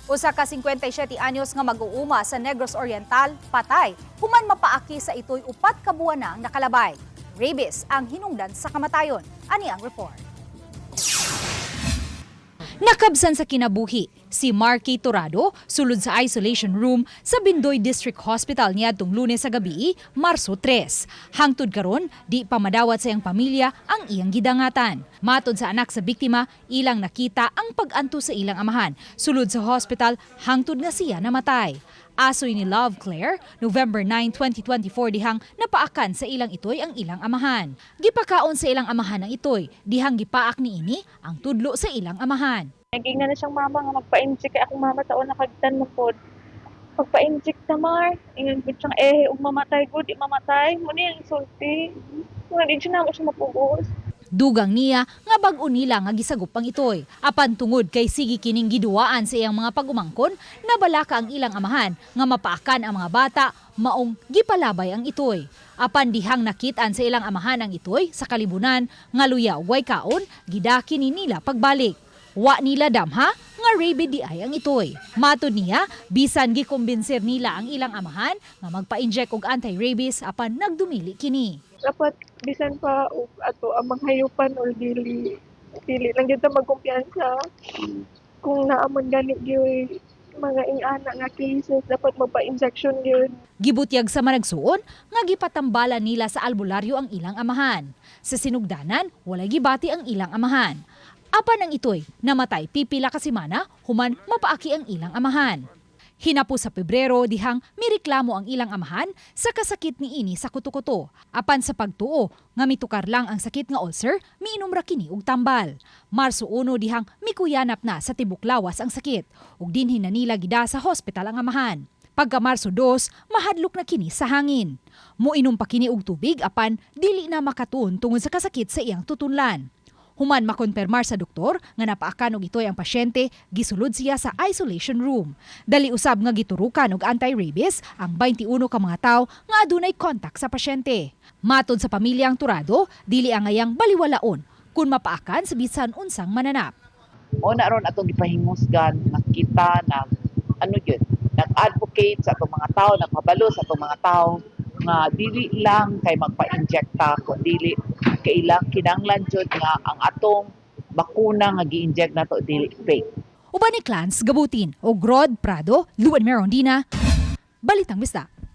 Usa ka 57 anyos nga mag-uuma sa Negros Oriental patay human mapaaki sa itoy 4 ka buwan na ang nakalabay. Rabies ang hinungdan sa kamatayon. Ani ang report. Nakabsan sa kinabuhi si Marky Torado sulod sa isolation room sa Bindoy District Hospital niadtong Lunes sa gabi, Marso 3. Hangtod karon, di pa madawat sa iyang pamilya ang iyang gidangatan. Matod sa anak sa biktima, ilang nakita ang pag-anto sa ilang amahan sulod sa hospital hangtod nga siya namatay. Asoy ni Love Claire, November 9, 2024 dihang napaakan sa ilang itoy ang ilang amahan. Gipakaon sa ilang amahan ang itoy, dihang gipaak niini ang tudlo sa ilang amahan. Naging na siyang mama nga magpa-inject kay akong mama taon nakagtan mo pod. Magpa-inject na mar. Ingon gud siyang eh ug mamatay gud, di mamatay. Mo ni ang sulti. Nga di siya namo siya mapugos. Dugang niya nga bag-o nila nga gisagop ang itoy. Apan tungod kay sige kining giduwaan sa iyang mga pag-umangkon, nabalaka ang ilang amahan nga mapaakan ang mga bata, maong gipalabay ang itoy. Apan dihang nakitaan sa ilang amahan ang itoy sa kalibunan nga luya way kaon, gidaki ni nila pagbalik. Wa nila damha nga rabid diay ang itoy. Matod niya, bisan gikumbinser nila ang ilang amahan nga magpa-inject og anti-rabies, apan nagdumili kini. Dapat bisan pa og ato ang manghayupan or dili dili lang gyud ta magkumpiyansa. Kung naamon gani gyud mga ingana nga cases, dapat magpa-injection gyud. Gibutyag sa managsuon nga gipatambala nila sa albularyo ang ilang amahan. Sa sinugdanan, walay gibati ang ilang amahan. Apan ang itoy, namatay pipila ka semana human mapaaki ang ilang amahan. Hinapo sa Pebrero dihang mireklamo ang ilang amahan sa kasakit niini sa kuto-kuto. Apan sa pagtuo nga mitukar lang ang sakit nga ulcer, miinom ra kini og tambal. Marso 1 dihang mikuyanap na sa tibok lawas ang sakit ug dinhi na nila gida sa hospital ang amahan. Pagka Marso 2, mahadlok na kini sa hangin. Moinom pa kini og tubig apan dili na makatuon tungod sa kasakit sa iyang tutunlan. Human makonpermar sa doktor nga napaakan og itoy ang pasyente, gisulod siya sa isolation room. Dali usab nga giturukan og anti-rabies ang 21 ka mga tawo nga adunay kontak sa pasyente. Matod sa pamilyang Turado, dili angayang baliwalaon kung mapaakan sa bisan unsang mananap. O na ron atong gipahingusgan nga kita nag ano yun, nag-advocate sa atong mga tao, nagpabalo sa atong mga tao nga dili lang kay magpa-inject ta kun dili kailang kinanglan jud nga ang atong bakuna nga gi-inject nato dili fake. Uban ni Clans Gabutin o Grod Prado, Luan Merondina, Balitang Bisdak.